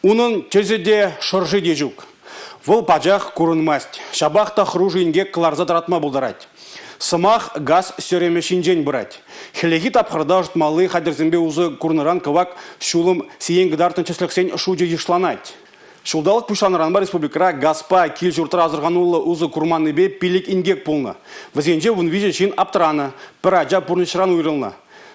Унӑн тӗсӗ те, шӑрши те ҫук. Вӑл пачах курӑнмасть, ҫапах та хӑрушӑ инкек кӑларса тӑратма пултарать. Сӑмах газ сӗрӗмӗ ҫинчен пырать. Хӗллехи тапхӑрта ӑшӑтмалли хатӗрсемпе усӑ курнӑран кӑвак ҫулӑм сиен кӑтартнӑ тӗслӗхсен шучӗ йышланать. Ҫулталӑк пуҫланнӑранпа республикӑра газпа кил-ҫуртра асӑрхануллӑ усӑ курманнипе 5 инкек пулнӑ. Вӗсенче 13 ҫын аптӑранӑ, пӗр ача пурнӑҫран уйрӑлнӑ.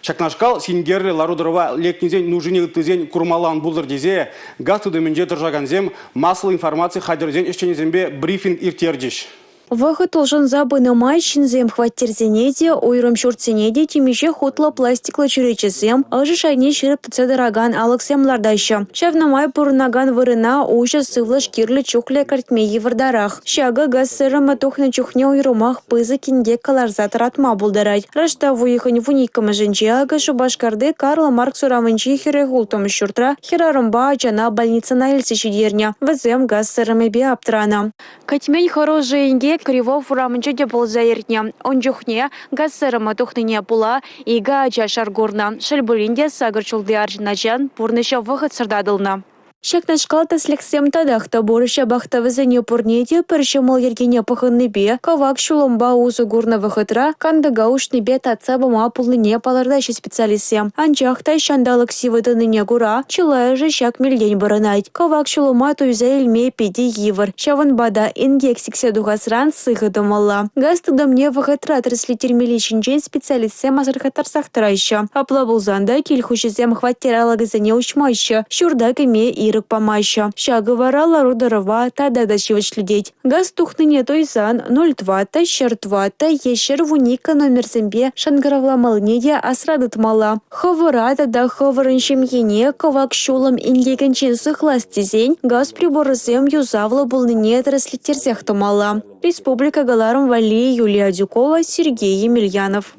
Ҫакнашкал синкерлӗ лару-тӑрӑва лекнисен нушине ыттисен курмалла ан пултӑр тесе газ тытӑмӗнче тӑрӑшакансем массӑллӑ информаци хатӗрӗсен ӗҫченӗсемпе брифинг ирттерчӗҫ. Вӑхӑт улшӑнса пынӑ май ҫынсем хваттерсене те, уйрӑм ҫуртсене те темиҫе хутлӑ пластиклӑ чӳречесем, ӑшӑ шайне ҫирӗп тытса тӑракан алӑксем лартаҫҫӗ. Ҫавна май пурӑнакан вырӑна уҫӑ сывлӑш кирлӗ чухлӗ кӗртме йывӑртарах. Ҫакӑ газ сӗрӗмӗ тухнӑ чухне уйрӑмах пысӑк инкек кӑларса тӑратма пултарать. Раштав уйӑхӗн 12-мӗшӗнче акӑ Шупашкарти Карл Маркс урамӗнчи 46-мӗш ҫуртра хӗрарӑмпа ачана больницӑна илсе ҫитернӗ. Вӗсем газ сӗрӗмӗпе аптӑранӑ. Кӗтмен хӑрушӑ инкек Кривов урамӗнче те пулса иртнӗ. Ун чухне газ сӗрӗмӗ тухнине пула икӗ ача шар курнӑ. Шел пулин те, сакӑр ҫулти арҫын ачан пурнӑҫӗ вӑхӑтсӑр татӑлнӑ. Ҫакнашкал тӗслӗхсем татах та пур. Ҫапах та вӗсене пурне те пӗр ҫӑмӑл йӗркене пӑхӑннипе, кӑвак ҫулӑмпа усӑ курнӑ вӑхӑтра кантӑка уҫнипе татса пама пулнине палӑртаҫҫӗ специалистсем. Анчах та ҫанталӑк сивӗ тӑнине кура чылайӑшӗ ҫак мелтен пӑрӑнать. Кӑвак ҫулӑма туйса илме питӗ йывӑр. Ҫавӑнпа та инкек сиксе тухасран сыхӑ тӑмалла. Газ тытӑмне вӑхӑтра тӗрӗслеттермелли ҫинчен специалистсем асӑрхаттарсах тӑраҫҫӗ. Апла пулсан та кил хуҫисем хваттер алӑкӗсене уҫмаҫҫӗ, ҫурта кӗме ирӗк памаҫҫӗ. Ҫакӑ вара лару-тӑрӑва тата та ҫивӗчлетет. Газ тухнине туйсан 04, 104 е 112 номерсемпе шӑнкӑравламаллине те асра тытмалла. Хӑвӑра тата хӑвӑрӑн ҫемьене кӑвак ҫулӑм инкекӗнчен сыхлас тесен газ приборӗсем юсавлӑ пулнине тӗрӗслеттерсех тӑмалла. Республика кӑларӑм валли Юлия Адюкова, Сергей Емельянов.